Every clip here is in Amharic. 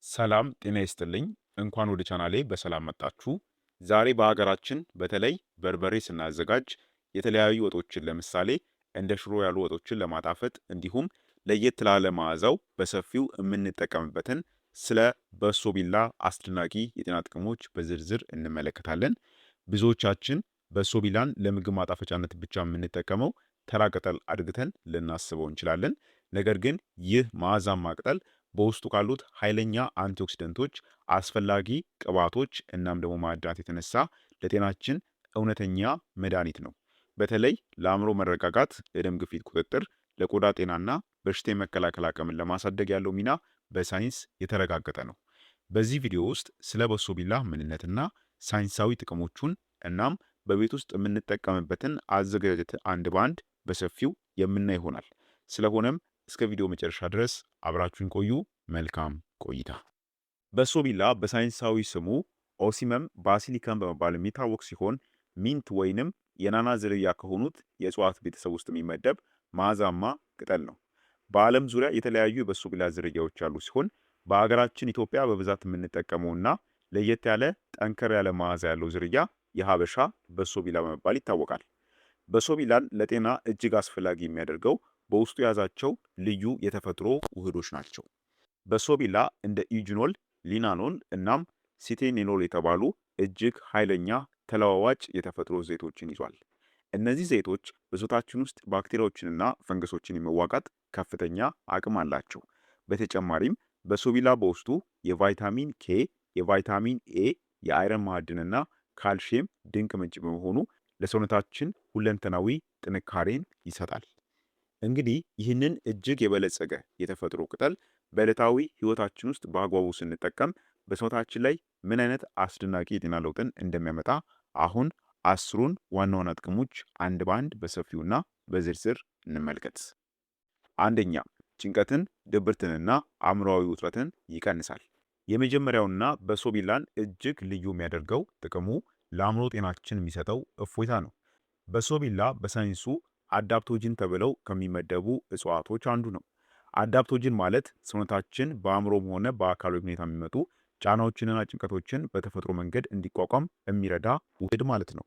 ሰላም ጤና ይስጥልኝ። እንኳን ወደ ቻናሌ በሰላም መጣችሁ። ዛሬ በሀገራችን በተለይ በርበሬ ስናዘጋጅ የተለያዩ ወጦችን ለምሳሌ እንደ ሽሮ ያሉ ወጦችን ለማጣፈጥ እንዲሁም ለየት ላለ መዓዛው በሰፊው የምንጠቀምበትን ስለ በሶ ቢላ አስደናቂ የጤና ጥቅሞች በዝርዝር እንመለከታለን። ብዙዎቻችን በሶ ቢላን ለምግብ ማጣፈጫነት ብቻ የምንጠቀመው ተራ ቅጠል አድርገን ልናስበው እንችላለን። ነገር ግን ይህ መዓዛማ ቅጠል በውስጡ ካሉት ኃይለኛ አንቲኦክሲደንቶች፣ አስፈላጊ ቅባቶች እናም ደግሞ ማዕድናት የተነሳ ለጤናችን እውነተኛ መድኃኒት ነው። በተለይ ለአእምሮ መረጋጋት፣ ለደም ግፊት ቁጥጥር፣ ለቆዳ ጤናና በሽታ የመከላከል አቅምን ለማሳደግ ያለው ሚና በሳይንስ የተረጋገጠ ነው። በዚህ ቪዲዮ ውስጥ ስለ በሶ ቢላ ምንነትና ሳይንሳዊ ጥቅሞቹን እናም በቤት ውስጥ የምንጠቀምበትን አዘገጃጀት አንድ በአንድ በሰፊው የምናይ ይሆናል። ስለሆነም እስከ ቪዲዮ መጨረሻ ድረስ አብራችሁን ቆዩ። መልካም ቆይታ። በሶ ቢላ በሳይንሳዊ ስሙ Ocimum basilicum በመባል የሚታወቅ ሲሆን mint ወይንም የናና ዝርያ ከሆኑት የእጽዋት ቤተሰብ ውስጥ የሚመደብ መዓዛማ ቅጠል ነው። በዓለም ዙሪያ የተለያዩ የበሶ ቢላ ዝርያዎች ያሉ ሲሆን በሀገራችን ኢትዮጵያ በብዛት የምንጠቀመውና ለየት ያለ ጠንከር ያለ መዓዛ ያለው ዝርያ የሀበሻ በሶ ቢላ በመባል ይታወቃል። በሶ ቢላን ለጤና እጅግ አስፈላጊ የሚያደርገው በውስጡ የያዛቸው ልዩ የተፈጥሮ ውህዶች ናቸው። በሶ ቢላ እንደ eugenol፣ linalool እናም citronellol የተባሉ እጅግ ኃይለኛ ተለዋዋጭ የተፈጥሮ ዘይቶችን ይዟል። እነዚህ ዘይቶች በሰውነታችን ውስጥ ባክቴሪያዎችንና ፈንገሶችን የመዋጋት ከፍተኛ አቅም አላቸው። በተጨማሪም በሶ ቢላ በውስጡ የቫይታሚን ኬ፣ የቫይታሚን ኤ፣ የ iron ማዕድንና ካልሽየም ድንቅ ምንጭ በመሆኑ ለሰውነታችን ሁለንተናዊ ጥንካሬን ይሰጣል። እንግዲህ ይህንን እጅግ የበለጸገ የተፈጥሮ ቅጠል በዕለታዊ ህይወታችን ውስጥ በአግባቡ ስንጠቀም በሰውነታችን ላይ ምን አይነት አስደናቂ የጤና ለውጥን እንደሚያመጣ አሁን 10ሩን ዋና ዋና ጥቅሞች አንድ በአንድ በሰፊውና በዝርዝር እንመልከት። አንደኛ፣ ጭንቀትን፣ ድብርትንና አእምሮአዊ ውጥረትን ይቀንሳል። የመጀመሪያውና በሶ ቢላን እጅግ ልዩ የሚያደርገው ጥቅሙ ለአእምሮ ጤናችን የሚሰጠው እፎይታ ነው። በሶ ቢላ በሳይንሱ adaptogen ተብለው ከሚመደቡ እጽዋቶች አንዱ ነው። adaptogen ማለት ሰውነታችን በአእምሮም ሆነ በአካላዊ ሁኔታ የሚመጡ ጫናዎችንና ጭንቀቶችን በተፈጥሮ መንገድ እንዲቋቋም የሚረዳ ውህድ ማለት ነው።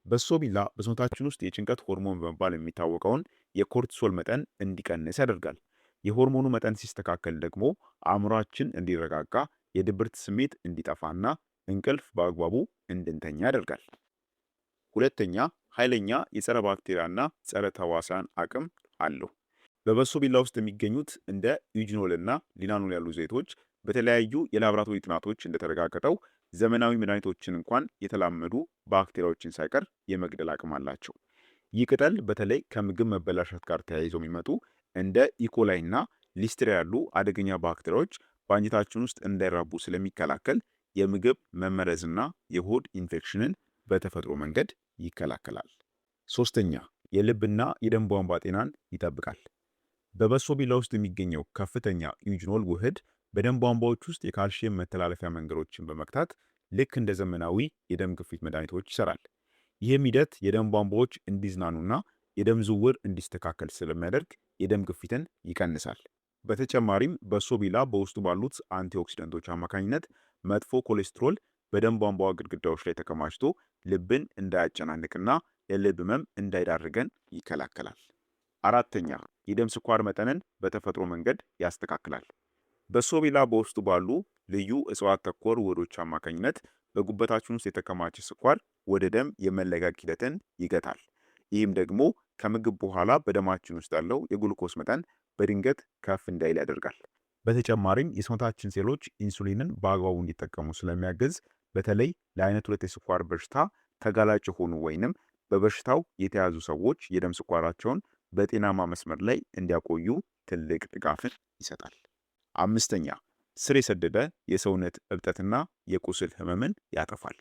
በሶ ቢላ በሰውነታችን ውስጥ የጭንቀት ሆርሞን በመባል የሚታወቀውን የ cortisol መጠን እንዲቀንስ ያደርጋል። የሆርሞኑ መጠን ሲስተካከል ደግሞ አእምሯችን እንዲረጋጋ፣ የድብርት ስሜት እንዲጠፋና እንቅልፍ በአግባቡ እንድንተኛ ያደርጋል። ሁለተኛ፣ ኃይለኛ የጸረ ባክቴሪያና ጸረ ተዋሳን አቅም አለው። በበሶ ቢላ ውስጥ የሚገኙት እንደ eugenol እና linalool ያሉ ዘይቶች በተለያዩ የላብራቶሪ ጥናቶች እንደተረጋገጠው ዘመናዊ መድኃኒቶችን እንኳን የተላመዱ ባክቴሪያዎችን ሳይቀር የመግደል አቅም አላቸው። ይህ ቅጠል በተለይ ከምግብ መበላሸት ጋር ተያይዘው የሚመጡ እንደ E. coli እና Listeria ያሉ አደገኛ ባክቴሪያዎች በአንጀታችን ውስጥ እንዳይራቡ ስለሚከላከል የምግብ መመረዝና የሆድ ኢንፌክሽንን በተፈጥሮ መንገድ ይከላከላል። ሶስተኛ፣ የልብና የደም ቧንቧ ጤናን ይጠብቃል። በበሶ ቢላ ውስጥ የሚገኘው ከፍተኛ eugenol ውህድ በደም ቧንቧዎች ውስጥ የካልሽየም መተላለፊያ መንገዶችን በመግታት ልክ እንደ ዘመናዊ የደም ግፊት መድኃኒቶች ይሰራል። ይህም ሂደት የደም ቧንቧዎች እንዲዝናኑና የደም ዝውውር እንዲስተካከል ስለሚያደርግ የደም ግፊትን ይቀንሳል። በተጨማሪም በሶ ቢላ በውስጡ ባሉት አንቲኦክሲደንቶች አማካኝነት መጥፎ ኮሌስትሮል በደም ቧንቧ ግድግዳዎች ላይ ተከማችቶ ልብን እንዳያጨናንቅና ለልብ ህመም እንዳይዳርገን ይከላከላል። አራተኛ፣ የደም ስኳር መጠንን በተፈጥሮ መንገድ ያስተካክላል። በሶ ቢላ በውስጡ ባሉ ልዩ እጽዋት ተኮር ውህዶች አማካኝነት በጉበታችን ውስጥ የተከማቸ ስኳር ወደ ደም የመለቀቅ ሂደትን ይገታል። ይህም ደግሞ ከምግብ በኋላ በደማችን ውስጥ ያለው የግሉኮስ መጠን በድንገት ከፍ እንዳይል ያደርጋል። በተጨማሪም የሰውነታችን ሴሎች ኢንሱሊንን በአግባቡ እንዲጠቀሙ ስለሚያግዝ በተለይ ለአይነት 2 የስኳር በሽታ ተጋላጭ የሆኑ ወይንም በበሽታው የተያዙ ሰዎች የደም ስኳራቸውን በጤናማ መስመር ላይ እንዲያቆዩ ትልቅ ድጋፍን ይሰጣል። አምስተኛ፣ ስር የሰደደ የሰውነት እብጠትና የቁስል ህመምን ያጠፋል።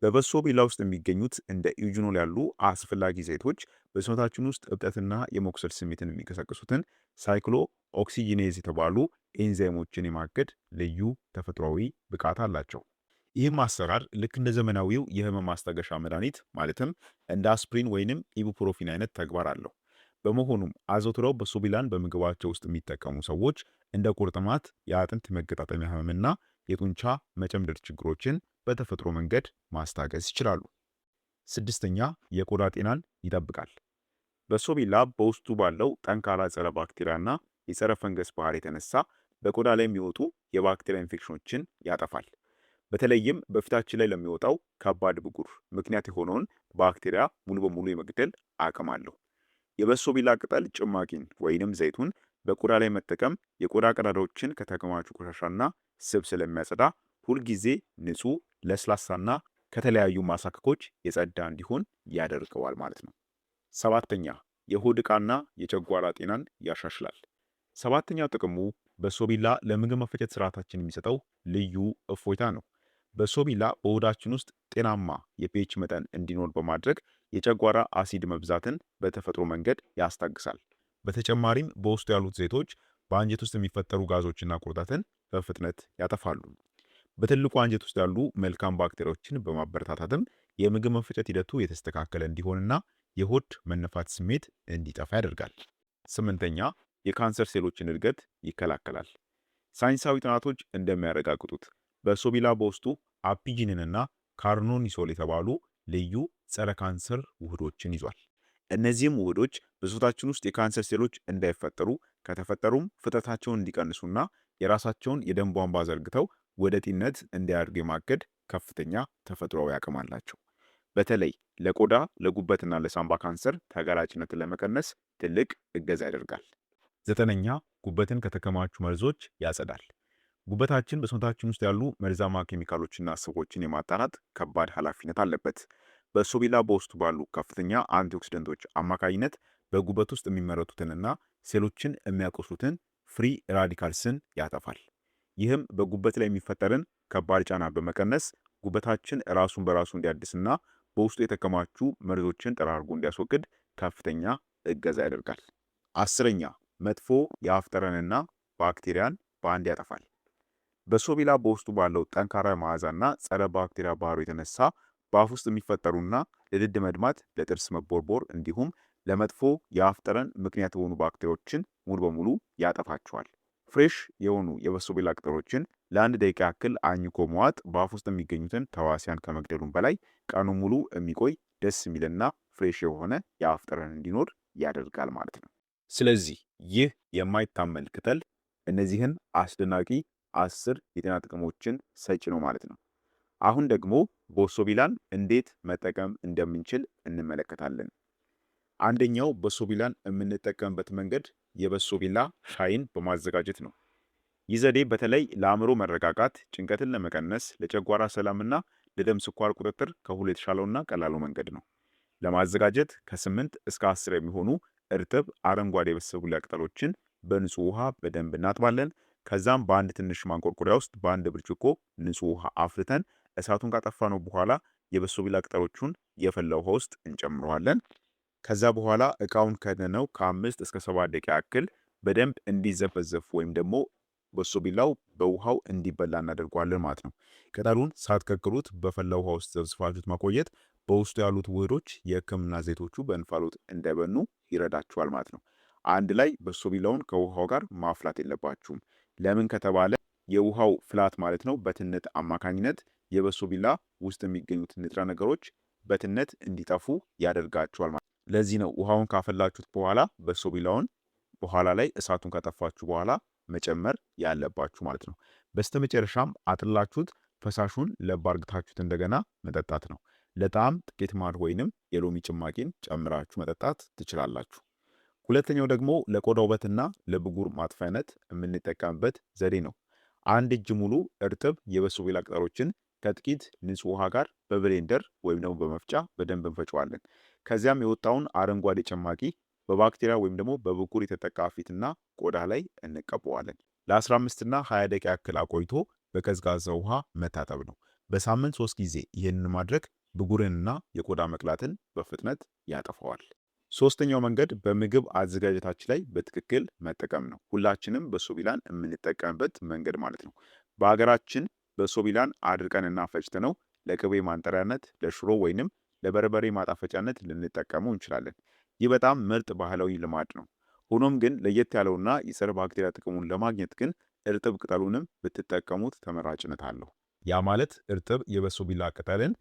በበሶ ቢላ ውስጥ የሚገኙት እንደ eugenol ያሉ አስፈላጊ ዘይቶች በሰውነታችን ውስጥ እብጠትና የመቁሰል ስሜትን የሚቀሰቅሱትን cyclooxygenase የተባሉ ኤንዛይሞችን የማገድ ልዩ ተፈጥሯዊ ብቃት አላቸው። ይህም አሰራር ልክ እንደ ዘመናዊው የህመም ማስታገሻ መድኃኒት ማለትም እንደ አስፕሪን ወይንም ibuprofen አይነት ተግባር አለው። በመሆኑም አዘውትረው በሶ ቢላን በምግባቸው ውስጥ የሚጠቀሙ ሰዎች እንደ ቁርጥማት፣ የአጥንት መገጣጠሚያ ህመምና የጡንቻ መጨምደድ ችግሮችን በተፈጥሮ መንገድ ማስታገስ ይችላሉ። ስድስተኛ፣ የቆዳ ጤናን ይጠብቃል። በሶቢላ በውስጡ ባለው ጠንካራ ጸረ ባክቴሪያና የጸረ ፈንገስ ባህሪ የተነሳ በቆዳ ላይ የሚወጡ የባክቴሪያ ኢንፌክሽኖችን ያጠፋል። በተለይም በፊታችን ላይ ለሚወጣው ከባድ ብጉር ምክንያት የሆነውን ባክቴሪያ ሙሉ በሙሉ የመግደል አቅም አለው። የበሶቢላ ቅጠል ጭማቂን ወይንም ዘይቱን በቆዳ ላይ መጠቀም የቆዳ ቀዳዳዎችን ከተከማቹ ቆሻሻና ስብ ስለሚያጸዳ ሁልጊዜ ንጹህ፣ ለስላሳና ከተለያዩ ማሳከኮች የጸዳ እንዲሆን ያደርገዋል ማለት ነው። ሰባተኛ፣ የሆድ ዕቃና የጨጓራ ጤናን ያሻሽላል። ሰባተኛው ጥቅሙ በሶቢላ ለምግብ መፈጨት ስርዓታችን የሚሰጠው ልዩ እፎይታ ነው። በሶቢላ በሆዳችን ውስጥ ጤናማ የ pH መጠን እንዲኖር በማድረግ የጨጓራ አሲድ መብዛትን በተፈጥሮ መንገድ ያስታግሳል። በተጨማሪም በውስጡ ያሉት ዘይቶች በአንጀት ውስጥ የሚፈጠሩ ጋዞችና ቁርጠትን በፍጥነት ያጠፋሉ። በትልቁ አንጀት ውስጥ ያሉ መልካም ባክቴሪያዎችን በማበረታታትም የምግብ መፈጨት ሂደቱ የተስተካከለ እንዲሆንና የሆድ መነፋት ስሜት እንዲጠፋ ያደርጋል። ስምንተኛ፣ የካንሰር ሴሎችን እድገት ይከላከላል። ሳይንሳዊ ጥናቶች እንደሚያረጋግጡት በሶቢላ በውስጡ apigenin ና carnosol የተባሉ ልዩ ጸረ ካንሰር ውህዶችን ይዟል። እነዚህም ውህዶች በሰውነታችን ውስጥ የካንሰር ሴሎች እንዳይፈጠሩ፣ ከተፈጠሩም ፍጥነታቸውን እንዲቀንሱና የራሳቸውን የደም ቧንቧ ዘርግተው ወደ እጢነት እንዳያድጉ የማገድ ከፍተኛ ተፈጥሯዊ አቅም አላቸው። በተለይ ለቆዳ፣ ለጉበትና ለሳምባ ካንሰር ተጋላጭነትን ለመቀነስ ትልቅ እገዛ ያደርጋል። ዘጠነኛ፣ ጉበትን ከተከማቹ መርዞች ያጸዳል። ጉበታችን በሰውነታችን ውስጥ ያሉ መርዛማ ኬሚካሎችና ስቦችን የማጣራት ከባድ ኃላፊነት አለበት። በሶቢላ በውስጡ ባሉ ከፍተኛ antioxidant ኦች አማካኝነት በጉበት ውስጥ የሚመረቱትንና ሴሎችን የሚያቆስሉትን free radicals ን ያጠፋል። ይህም በጉበት ላይ የሚፈጠርን ከባድ ጫና በመቀነስ ጉበታችን ራሱን በራሱ እንዲያድስና በውስጡ የተከማቹ መርዞችን ጠራርጎ እንዲያስወግድ ከፍተኛ እገዛ ያደርጋል። አስረኛ፣ መጥፎ የአፍ ጠረንና ባክቴሪያን በአንድ ያጠፋል። በሶቢላ በውስጡ ባለው ጠንካራ መዓዛና ጸረ ባክቴሪያ ባህሪ የተነሳ በአፍ ውስጥ የሚፈጠሩና ለድድ መድማት፣ ለጥርስ መቦርቦር እንዲሁም ለመጥፎ የአፍ ጠረን ምክንያት የሆኑ ባክቴሪያዎችን ሙሉ በሙሉ ያጠፋቸዋል። Fresh የሆኑ የበሶቢላ ቅጠሎችን ለአንድ ደቂቃ ያክል አኝኮ መዋጥ በአፍ ውስጥ የሚገኙትን ተዋሲያን ከመግደሉም በላይ ቀኑ ሙሉ የሚቆይ ደስ የሚልና fresh የሆነ የአፍ ጠረን እንዲኖር ያደርጋል ማለት ነው። ስለዚህ ይህ የማይታመን ቅጠል እነዚህን አስደናቂ 10 የጤና ጥቅሞችን ሰጪ ነው ማለት ነው። አሁን ደግሞ በሶቢላን እንዴት መጠቀም እንደምንችል እንመለከታለን። አንደኛው በሶቢላን የምንጠቀምበት መንገድ የበሶቢላ ሻይን በማዘጋጀት ነው። ይህ ዘዴ በተለይ ለአእምሮ መረጋጋት፣ ጭንቀትን ለመቀነስ፣ ለጨጓራ ሰላምና ለደም ስኳር ቁጥጥር ከሁሉ የተሻለውና ቀላሉ መንገድ ነው። ለማዘጋጀት ከ8 እስከ 10 የሚሆኑ እርጥብ አረንጓዴ የበሶቢላ ቅጠሎችን በንጹህ ውሃ በደንብ እናጥባለን። ከዛም በአንድ ትንሽ ማንቆርቆሪያ ውስጥ በአንድ ብርጭቆ ንጹህ ውሃ አፍልተን እሳቱን ካጠፋነው በኋላ የበሶቢላ ቅጠሎቹን የፈላ ውሃ ውስጥ እንጨምረዋለን። ከዛ በኋላ እቃውን ከድነነው ከ5 እስከ 7 ደቂቃ ያክል በደንብ እንዲዘፈዘፍ ወይም ደግሞ በሶቢላው በውሃው እንዲበላ እናደርገዋለን ማለት ነው። ቅጠሉን ሳትቀቅሉት በፈላ ውሃ ውስጥ ዘፍዝፋችሁት ማቆየት በውስጡ ያሉት ውህዶች የህክምና ዘይቶቹ በእንፋሎት እንዳይበኑ ይረዳችኋል ማለት ነው። አንድ ላይ በሶቢላውን ከውሃው ጋር ማፍላት የለባችሁም። ለምን ከተባለ የውሃው ፍላት ማለት ነው በትነት አማካኝነት የበሶቢላ ውስጥ የሚገኙት ንጥረ ነገሮች በትነት እንዲጠፉ ያደርጋቸዋል ማለት ነው። ለዚህ ነው ውሃውን ካፈላችሁት በኋላ በሶቢላውን በኋላ ላይ እሳቱን ካጠፋችሁ በኋላ መጨመር ያለባችሁ ማለት ነው። በስተመጨረሻም አጥላችሁት ፈሳሹን ለብ አርግታችሁት እንደገና መጠጣት ነው። ለጣዕም ጥቂት ማር ወይንም የሎሚ ጭማቂን ጨምራችሁ መጠጣት ትችላላችሁ። ሁለተኛው ደግሞ ለቆዳ ውበትና ለብጉር ማጥፊያነት የምንጠቀምበት ዘዴ ነው። አንድ እጅ ሙሉ እርጥብ የበሶቢላ ቅጠሎችን ከጥቂት ንጹህ ውሃ ጋር በ blender ወይም ደግሞ በመፍጫ በደንብ እንፈጨዋለን። ከዚያም የወጣውን አረንጓዴ ጭማቂ በባክቴሪያ ወይም ደግሞ በብጉር የተጠቃ ፊትና ቆዳ ላይ እንቀበዋለን። ለ15 እና 20 ደቂቃ ያክል አቆይቶ በቀዝቃዛ ውሃ መታጠብ ነው። በሳምንት 3 ጊዜ ይህንን ማድረግ ብጉርንና የቆዳ መቅላትን በፍጥነት ያጠፋዋል። ሶስተኛው መንገድ በምግብ አዘጋጀታችን ላይ በትክክል መጠቀም ነው። ሁላችንም በሶቢላን የምንጠቀምበት መንገድ ማለት ነው። በሀገራችን በሶቢላን አድርቀንና ፈጭተነው ለቅቤ ማንጠሪያነት፣ ለሽሮ ወይንም ለበርበሬ ማጣፈጫነት ልንጠቀመው እንችላለን። ይህ በጣም ምርጥ ባህላዊ ልማድ ነው። ሆኖም ግን ለየት ያለውና የጸረ ባክቴሪያ ጥቅሙን ለማግኘት ግን እርጥብ ቅጠሉንም ብትጠቀሙት ተመራጭነት አለው። ያ ማለት እርጥብ የበሶቢላ ቅጠልን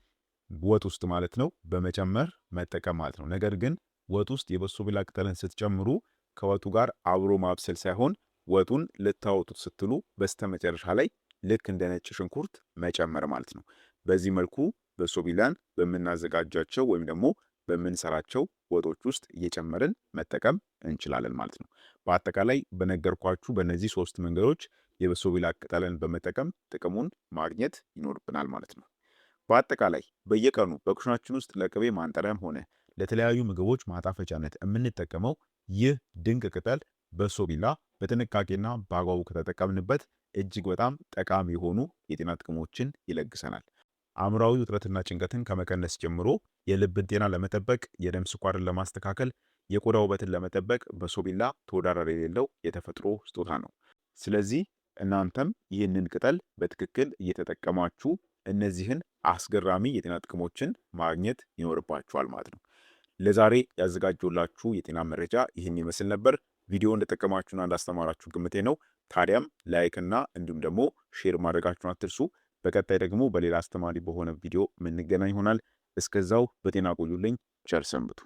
ወጥ ውስጥ ማለት ነው በመጨመር መጠቀም ማለት ነው። ነገር ግን ወጥ ውስጥ የበሶቢላ ቅጠልን ስትጨምሩ ከወጡ ጋር አብሮ ማብሰል ሳይሆን ወጡን ልታወጡት ስትሉ በስተመጨረሻ ላይ ልክ እንደ ነጭ ሽንኩርት መጨመር ማለት ነው። በዚህ መልኩ በሶቢላን በምናዘጋጃቸው ወይም ደግሞ በምንሰራቸው ወጦች ውስጥ እየጨመርን መጠቀም እንችላለን ማለት ነው። በአጠቃላይ በነገርኳችሁ በእነዚህ ሶስት መንገዶች የበሶቢላ ቅጠልን በመጠቀም ጥቅሙን ማግኘት ይኖርብናል ማለት ነው። በአጠቃላይ በየቀኑ በኩሽናችን ውስጥ ለቅቤ ማንጠሪያም ሆነ ለተለያዩ ምግቦች ማጣፈጫነት የምንጠቀመው ይህ ድንቅ ቅጠል በሶቢላ በጥንቃቄና በአግባቡ ከተጠቀምንበት እጅግ በጣም ጠቃሚ የሆኑ የጤና ጥቅሞችን ይለግሰናል። አእምሯዊ ውጥረትና ጭንቀትን ከመቀነስ ጀምሮ የልብን ጤና ለመጠበቅ፣ የደም ስኳርን ለማስተካከል፣ የቆዳ ውበትን ለመጠበቅ በሶቢላ ተወዳዳሪ የሌለው የተፈጥሮ ስጦታ ነው። ስለዚህ እናንተም ይህንን ቅጠል በትክክል እየተጠቀማችሁ እነዚህን አስገራሚ የጤና ጥቅሞችን ማግኘት ይኖርባችኋል ማለት ነው። ለዛሬ ያዘጋጀሁላችሁ የጤና መረጃ ይህን ይመስል ነበር። ቪዲዮ እንደጠቀማችሁና እንዳስተማራችሁ ግምቴ ነው። ታዲያም like እና እንዲሁም ደግሞ share ማድረጋችሁን አትርሱ። በቀጣይ ደግሞ በሌላ አስተማሪ በሆነ ቪዲዮ የምንገናኝ ይሆናል። እስከዛው በጤና ቆዩልኝ። ቸር ሰንብቱ።